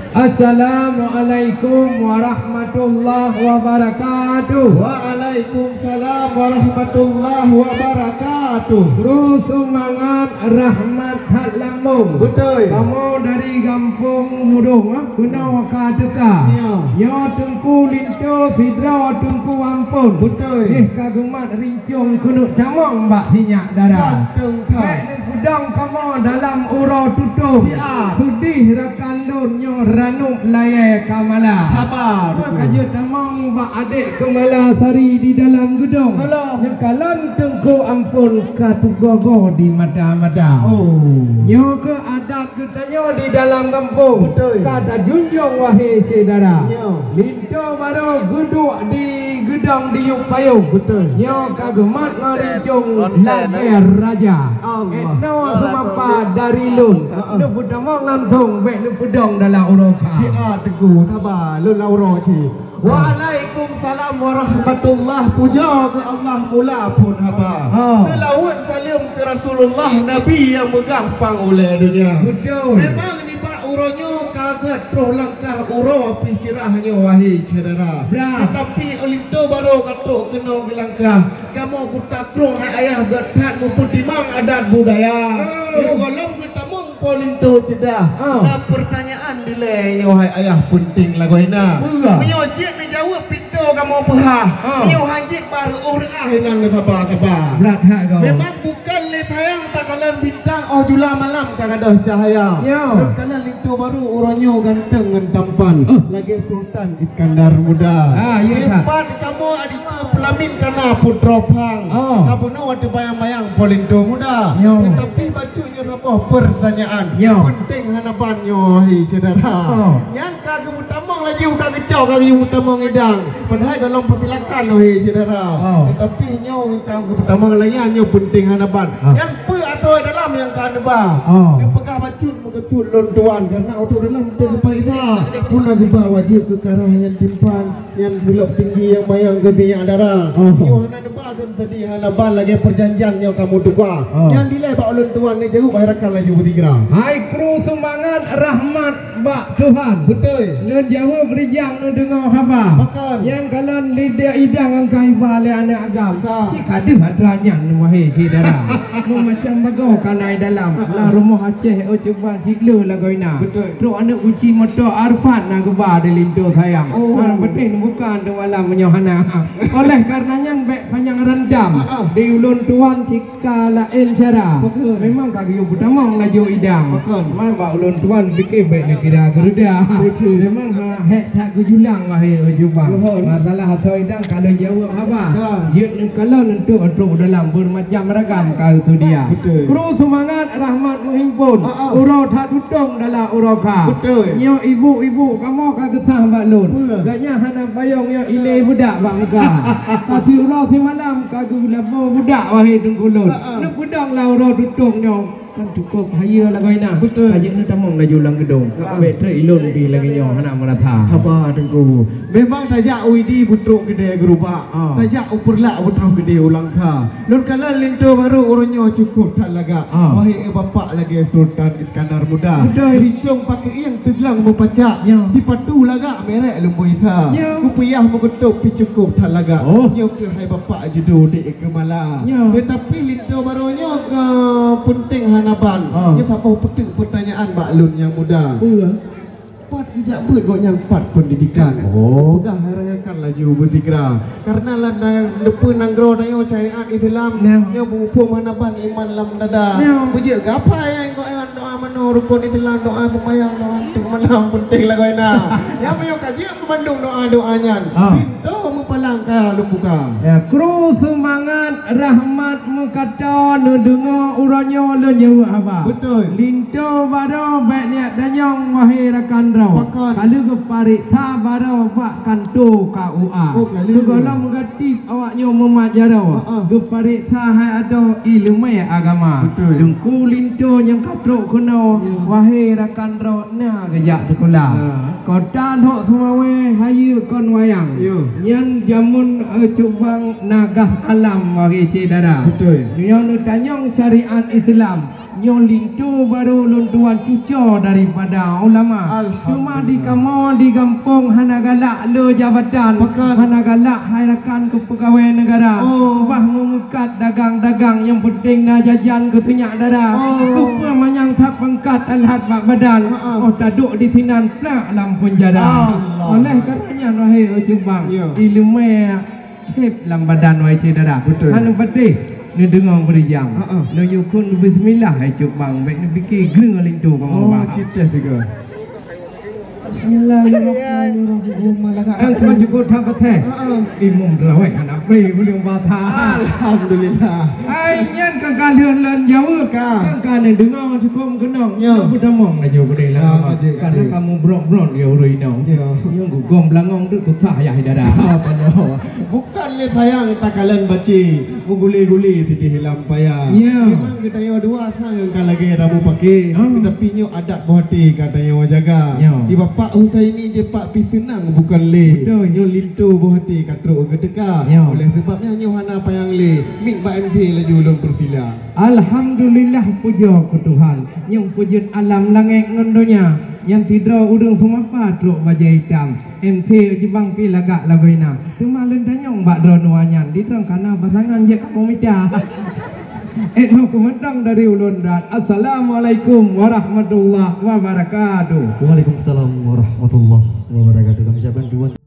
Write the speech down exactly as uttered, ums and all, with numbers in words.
Assalamualaikum warahmatullahi wabarakatuh. Waalaikumsalam warahmatullahi wabarakatuh. Kru seumangat rahmat that lambông. Beutôi. Kamoe dari Gampông Mudong, ah, keunoe ka teuka. Ya. Nyoe Teungku Linto sidroe Teungku Ampon. Beutôi. Jih ka geumat rincong keuneuk tamong bak sinyak dara. Ganteng that. Bèk neupeudong kamoe dalam uroe tutoh. Ya. Seudeh rakan lôn nyoe ranup layèe Kamala. Haba, Teungku. Ka jeuet tamong bak adék Kamala Sari di dalam geudong. Alah. Nyoe kalon Teungku Ampon ka teugogo di mata-mata. Oh. Nyoe keuh adat geutanyoe di dalam gampông. Beutôi. Ka tajunjong wahé syedara. Nyoe. Linto barô geuduek di geudong diyueb payông. Beutôi. Nyoe ka geumat ngon rincong lagèe raja. Allah. Etno seumapa dari lôn. Heeh. Neupeutamong langsông bèk neupeudong dalam uroe kha. Siat Teungku, saba, lôn lam uroe cit. Waalaikumsalam warahmatullah. Puja keu Allah mula phôn haba. Ha. Seulaweuet saleuem keu Rasulullah, Nabi nyang meugah pang ulèe donya. Beutôi. Memang nibak uroe nyoe ka gèt troh langkah uroe pih ceurah nyoe, wahé syedara. Bra. Teutapi linto barô ka trok keunoe geulangkah. Kamoe geutakroh hai ayah gèt that meupeutimang adat budaya. Oh. Nyoe gohlom geutamong Po Linto ceudah. Ah. Na peurtanyaan dilèe nyoe hai ayah peunteng lagoena. Peue? Meunyoe jeuet neujaweueb pintoe kamoe peuhah. Ah. Meunyoe han jeuet barô oh reungah inan lé saba-saba. Brat that kau. Memang bukon lé sayang takalon bintang, oh jula malam ka gadôh cahya. Ya. Takalon linto barô uroe nyoe ganteng ngon tampan. Ah. Lagèe Sultan Iskandar Muda. Ah, ya, Kak. Hebat kamoe adik peulamin kana putroe phang. Ah. Ka bunoe watèe bayang-bayang Po Linto muda. Ya. Teutapi bacut Nyoe saboh peurtanyaan. Nyoe. Peunteng hana ban nyoe, hai syedara. Oh. Nyan ka geupeutamong laju, ka geucok, ka geupeutamong idang. Padahai dalam peusilakan, hai syedara. Oh. Teutapi nyoe ka geupeutamong laju, nyoe peunteng hana ban. Ah. Nyan peue asoe dalam nyang ka neuba? Oh. Neupeugah bacut meukeusut lôn tuan, karena ateueh dalam teuh geupareksa. Puna geuba wajéb keu karah nyan timphan. Nyan bulok tinggi nyang mayang keu sinyak dara. Oh. Nyoe hana neuba keu tadi hana ban lagèe peujanjian nyoe kamoe tuka. Oh. Nyan dilèe bak ulôn tuan neujaweueb hai rakan laju beusigra. Hai kru seumangat rahmat bak Tuhan. Beutôi. Neujaweueb rijang neudeungoe haba. Pakon. Nyang kalon lidah idang nyang ka iba lé aneuk agam. Ka. Si ka deuh atra nyan wahé syedara. Meumacam bagoe ka na i dalam. Ha. Lam rumoh Aceh, oh, cuba cit le lagoena. Beutôi. Trok aneuk kunci moto Arfan na geuba di linto sayang. Oh. Hana peutéh neubuka antu malam meunyoe hana. Oleh karena nyan bèk panyang randam. Ha, ha. Di ulôn tuan cit ka laén cara. Beutôi. Memang ka geuyue peutamong laju idang. Beutôi. Man bak ulôn tuan pike bèk neukira geureuda. Beutôi. Memang ha, hèk that geujulang wahé ujubang. Beutôi. Masalah asoe idang ka lôn jaweueb haba. Ha. Jeuet neukalon untuk, untuk dalam bermacam ragam ka teudia. Beutôi. Kru seumangat rahmat meuhimpon. Ha, ha. Uroe that tutong dalam uroe kha. Beutôi. Nyoe ibu-ibu kamoe ka geusah bak lôn. Beutôi. Gobnyan hana payong nyoe ilèe beudak bak muka. Ka siuroe simalam ka geulabo beudak wahé teungku lôn. Ha, ha. Neupeudong lam uroe tutong nyoe. Kan cukôp hayeue lagoena. Beutôi. Ka jeuet neutamong laju lam geudong. Ha, ha. Bèk trép ilôn pih lagèe nyoe hana meurasa. Haba teungku. Memang tajak u Idi beutrok keudè geurubak. Ha. Tajak u Peureulak beutrok keudè u Langsa. Lôn kalon linto barô uroe nyoe cukôp that lagak. Ah. Wahé bapak lagèe Sultan Iskandar Muda. Beutôi. Rincong pakrieng teuglang meupacak. Ya. Sipatu lagak merek lumbôi sa. Ya. Kupiah meukeutôb pih cukôp that lagak. Oh. Nyoe keuh hai bapak judo dek keumala. Ya. Teutapi linto barô nyoe, eh, peunteng hana ban. Ah. Nyoe saboh peuteuk peutanyaan bak lôn nyang muda. Peue? Pat geujak beuet gobnyan pat peundidikan. Oh. Peugah hai rakan laju beusigra. Karena lam na-, leupeu nanggroe tanyoe syariat Islam, ya, nyoe muphom hana ban iman lam dada. Ya. Beujeuet gapai nyan gobnyan doa manoe rukon Islam, doa seumayang, doa tiep malam peunteng lagoena. Nyan meunyoe ka jeuet bandum doa-doa nyan. Ah. Pintoe meupalang ka lôn buka. Ya, kru seumangat rahmat meukato neudeungoe uroe nyoe lôn jaweueb haba. Beutôi. Linto barô bèk neujak tanyong wahé rakan droe. Pakon? Ka lheueh geupareksa barô bak kanto K U A. Oh, ka lheueh. Sigohlom geuaktif awak nyoe mumat jaroe. Ha, ha. Geupareksa hai adoe ileumèe agama. Beutôi. Teungku linto nyang ka trok keunoe, ya, wahé rakan droe na geujak sikula. Ya. Kota Lhok Seumawé hayeue kon wayang. Ya. Nyan jameun, eh, cubang nagah alam wahé syedara. Beutôi. Nyoe neutanyong syariat Islam. Nyoe linto barô lôn tuan cuco daripada ulama. Alhamdulillah. Cuma di kamoe di gampông hana galak le jabatan, Bukan. hana galak hai rakan keu peugawai negara. Oh. Bah meumeukat dagang-dagang nyang penting na jajan keu sinyak dara. Oh. Keupeue manyang that pangkat alhat bak badan. Heeh. Oh taduek di sinan plak lam penjara. Allah. Oleh karena nyan wahai Ucup Bang, Ya. ileumèe Sép lam badan wahai syedara. Betul. Hana patéh neudeungoe beurijang. Ha, ha. Neuyue kheun bismillah hai Ucup Bang, bèk neupike greng linto kamoe. Oh, bah. Cit teh tiga. Bismillahirrahmanirrahim. Kan kau cukup that patéh. Ha, ha. Imum terawih hana pré buleuen bata. Alhamdulillah. Ai nyan ka kalheueh lôn jaweueb. Ka. Kan ka neudeungoe cukup meukeunong. Ya. Nyoe beutamong laju keudeh Ya, lah. Cik, Karena Cik. kamu brok-brok dia urus inong. Ya. Nyoe gugom belangong tu susah yah dada. Apa no? Bukan lé sayang takalon baci, meuguli-guli sideh lam paya. Ya. Memang geutanyoe dua sang ka lagèe rabu paké, Ah. tetapi nyoe adat boh até ka tanyoe jaga. Ya. Di Bapak Husaini jepak pih seunang bukan lé. Betul. Nyoe linto boh até ka trok geuteuka. Ya. Oleh sebab nyan nyoe hana payang lé, mik bak M C laju lôn persila. Alhamdulillah, pujoe keu Tuhan, nyang peujeuet alam langèt ngon donya, nyang sidroe ureueng seumapa trok bajèe itam. M C Ucup Bang pih lagak lagoina. Teuma lôn tanyong bak droeneuh nyan, di droeneuh kana pasangan jeuet kamoe mita. Eh, nyoe keumeutang dari ulôn dan Assalamualaikum warahmatullahi wabarakatuh. Waalaikumsalam warahmatullahi wabarakatuh. Kami ucapkan duan